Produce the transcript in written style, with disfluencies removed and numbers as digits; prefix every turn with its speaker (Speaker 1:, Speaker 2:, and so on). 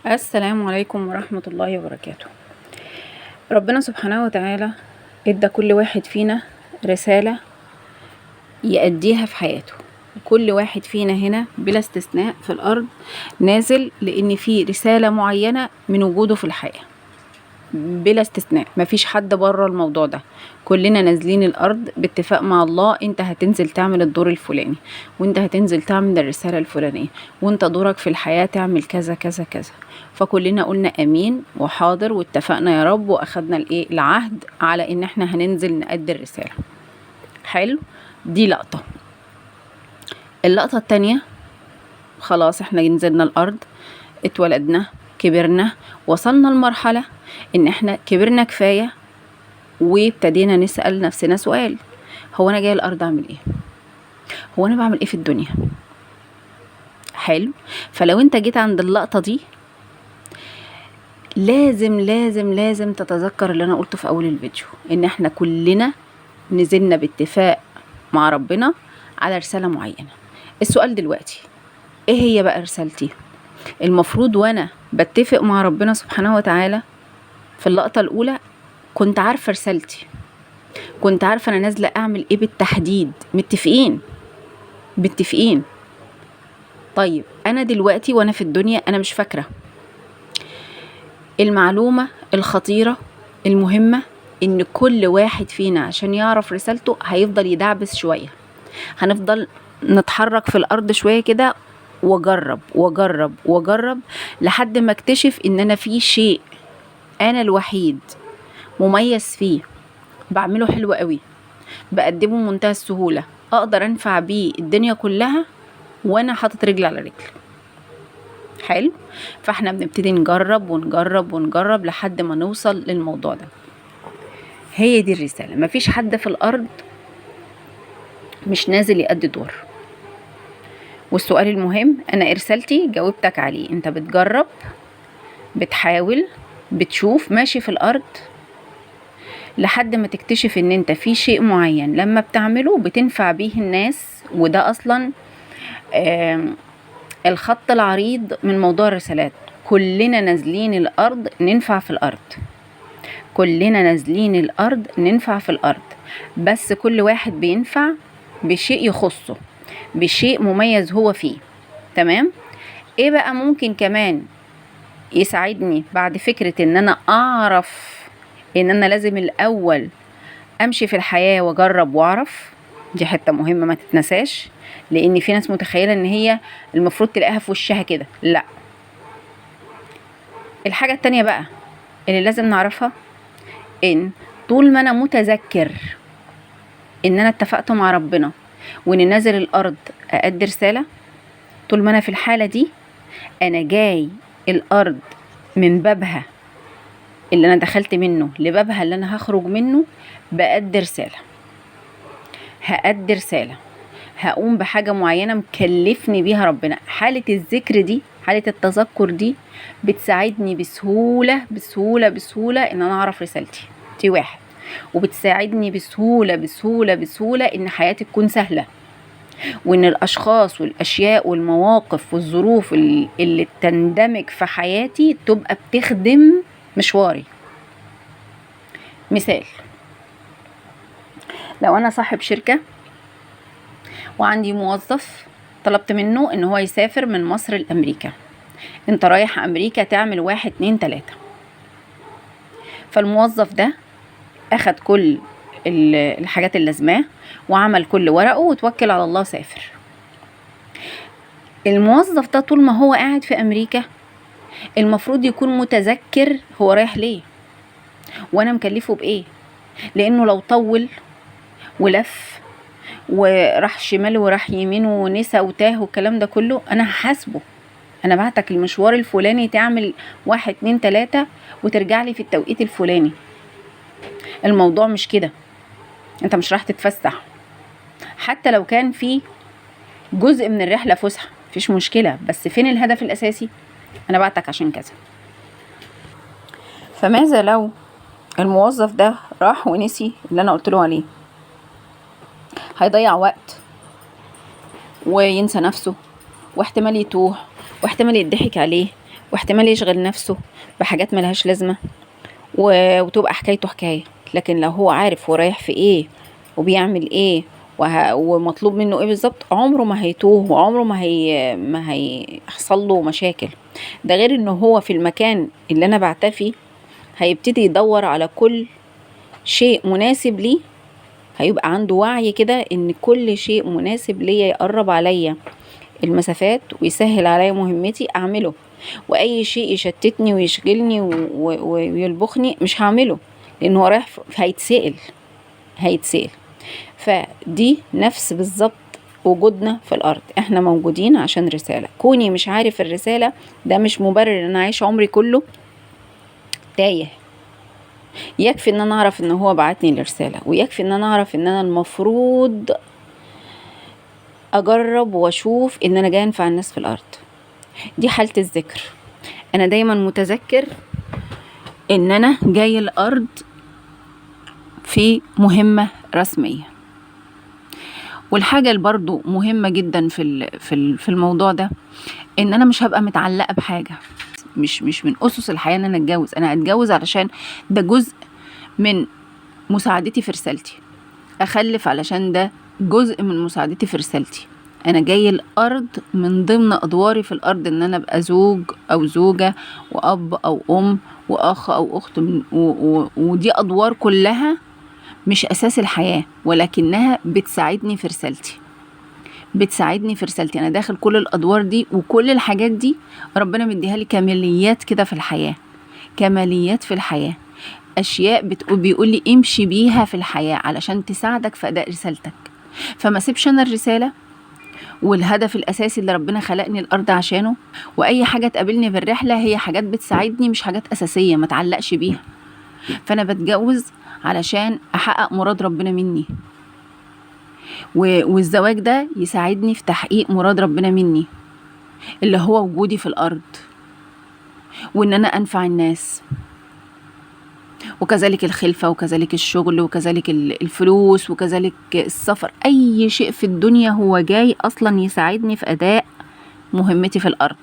Speaker 1: السلام عليكم ورحمة الله وبركاته. ربنا سبحانه وتعالى ادى كل واحد فينا رسالة يأديها في حياته، كل واحد فينا هنا بلا استثناء في الأرض نازل لأن في رسالة معينة من وجوده في الحياة بلا استثناء، مفيش حد بره الموضوع ده، كلنا نازلين الأرض باتفاق مع الله. انت هتنزل تعمل الدور الفلاني، وانت هتنزل تعمل الرسالة الفلانية، وانت دورك في الحياة تعمل كذا كذا كذا. فكلنا قلنا امين وحاضر واتفقنا يا رب، واخدنا العهد على ان احنا هننزل نأدي الرسالة. حلو، دي لقطة. اللقطة التانية، خلاص احنا نزلنا الأرض، اتولدنا، كبرنا، وصلنا لمرحلة ان احنا كبرنا كفاية وابتدينا نسأل نفسنا سؤال: هو انا جاي الارض اعمل ايه؟ هو انا بعمل ايه في الدنيا؟ حلو. فلو انت جيت عند اللقطة دي لازم لازم لازم تتذكر اللي انا قلته في اول الفيديو، ان احنا كلنا نزلنا باتفاق مع ربنا على رسالة معينة. السؤال دلوقتي ايه هي بقى رسالتي؟ المفروض وانا بتفق مع ربنا سبحانه وتعالى في اللقطة الأولى كنت عارفة رسالتي، كنت عارفة أنا نازلة أعمل إيه بالتحديد، متفقين. طيب أنا دلوقتي وأنا في الدنيا أنا مش فاكرة. المعلومة الخطيرة المهمة إن كل واحد فينا عشان يعرف رسالته هيفضل يدعبس شوية، هنفضل نتحرك في الأرض شوية كده، وجرب وجرب وجرب لحد ما اكتشف ان انا في شيء انا الوحيد مميز فيه، بعمله حلو قوي، بقدمه بمنتهى السهولة، اقدر انفع بيه الدنيا كلها وانا حاطط رجل على رجل. حلو. فاحنا بنبتدي نجرب ونجرب ونجرب لحد ما نوصل للموضوع ده. هي دي الرسالة. مفيش حد في الارض مش نازل يأدي دور. والسؤال المهم، انا رسالتي جاوبتك عليه، انت بتجرب، بتحاول، بتشوف، ماشي في الارض لحد ما تكتشف ان انت في شيء معين لما بتعمله بتنفع بيه الناس. وده اصلا الخط العريض من موضوع الرسالات. كلنا نازلين الارض ننفع في الارض، كلنا نازلين الارض ننفع في الارض، بس كل واحد بينفع بشيء يخصه، بشيء مميز هو فيه. تمام. ايه بقى ممكن كمان يساعدني بعد فكرة ان انا اعرف ان انا لازم الاول امشي في الحياة واجرب واعرف؟ دي حتة مهمة ما تتنساش، لان في ناس متخيلة ان هي المفروض تلاقيها في وشها كده. لا. الحاجة التانية بقى اللي لازم نعرفها، ان طول ما انا متذكر ان انا اتفقت مع ربنا وان نازل الارض اادي رسالة، طول ما انا في الحالة دي انا جاي الارض من بابها اللي انا دخلت منه لبابها اللي انا هخرج منه بأدي رسالة، هأدي رسالة، هقوم بحاجة معينة مكلفني بيها ربنا. حالة الذكر دي، حالة التذكر دي بتساعدني بسهولة بسهولة بسهولة ان انا اعرف رسالتي، دي واحد. وبتساعدني بسهولة بسهولة بسهولة ان حياتي تكون سهلة، وان الاشخاص والاشياء والمواقف والظروف اللي تندمج في حياتي تبقى بتخدم مشواري. مثال، لو انا صاحب شركة وعندي موظف طلبت منه ان هو يسافر من مصر لامريكا، انت رايح امريكا تعمل 1 2 3، فالموظف ده اخد كل الحاجات اللازماه وعمل كل ورقه وتوكل على الله سافر. الموظف ده طول ما هو قاعد في امريكا المفروض يكون متذكر هو رايح ليه وانا مكلفه بايه، لانه لو طول ولف وراح شمال وراح يمين ونسى وتاه والكلام ده كله، انا هحاسبه. انا بعتك المشوار الفلاني تعمل 1 2 3 وترجع لي في التوقيت الفلاني. الموضوع مش كده، انت مش راح تتفسح. حتى لو كان في جزء من الرحلة فسحة مفيش مشكلة، بس فين الهدف الأساسي؟ أنا بعتك عشان كذا. فماذا لو الموظف ده راح ونسي اللي أنا قلت له عليه؟ هيضيع وقت وينسى نفسه، واحتمال يتوه، واحتمال يضحك عليه، واحتمال يشغل نفسه بحاجات ملهاش لازمة، وتبقى حكايته حكاية. لكن لو هو عارف هو رايح في ايه وبيعمل ايه ومطلوب منه ايه بالظبط، عمره ما هيتوه وعمره ما هيحصل له مشاكل. ده غير ان هو في المكان اللي انا بعتاه فيه هيبتدي يدور على كل شيء مناسب ليه، هيبقى عنده وعي كده ان كل شيء مناسب ليا يقرب عليا المسافات ويسهل عليا مهمتي اعمله، واي شيء يشتتني ويشغلني ويلبخني مش هعمله، لان هو رايح هيتسأل. فدي نفس بالظبط وجودنا في الارض، احنا موجودين عشان رسالة. كوني مش عارف الرسالة ده مش مبرر ان انا عايش عمري كله تايه. يكفي ان انا اعرف ان هو بعتني الرسالة، ويكفي ان انا اعرف ان انا المفروض اجرب واشوف ان انا جاي انفع الناس في الارض. دي حالة الذكر. انا دايما متذكر ان انا جاي الارض في مهمة رسمية. والحاجة اللي برضو مهمة جدا في الموضوع ده، ان انا مش هبقى متعلقة بحاجة. مش من اسس الحياة ان انا اتجوز. انا اتجوز علشان ده جزء من مساعدتي في رسالتي، اخلف علشان ده جزء من مساعدتي في رسالتي. انا جاي الارض من ضمن ادواري في الارض ان انا ابقى زوج او زوجة واب او ام واخ او اخت، ودي ادوار كلها مش اساس الحياة، ولكنها بتساعدني في رسالتي، بتساعدني في رسالتي. انا داخل كل الادوار دي وكل الحاجات دي ربنا مديها لي كماليات كده في الحياة، كماليات في الحياة، اشياء بيقول لي امشي بيها في الحياة علشان تساعدك في اداء رسالتك. فما سيبش انا الرسالة والهدف الاساسي اللي ربنا خلقني الارض عشانه، واي حاجة تقابلني بالرحلة هي حاجات بتساعدني مش حاجات اساسية ما تعلقش بيها. فانا بتجوز علشان احقق مراد ربنا مني، والزواج ده يساعدني في تحقيق مراد ربنا مني اللي هو وجودي في الارض، وان انا انفع الناس، وكذلك الخلفة، وكذلك الشغل، وكذلك الفلوس، وكذلك السفر. اي شيء في الدنيا هو جاي اصلا يساعدني في اداء مهمتي في الارض.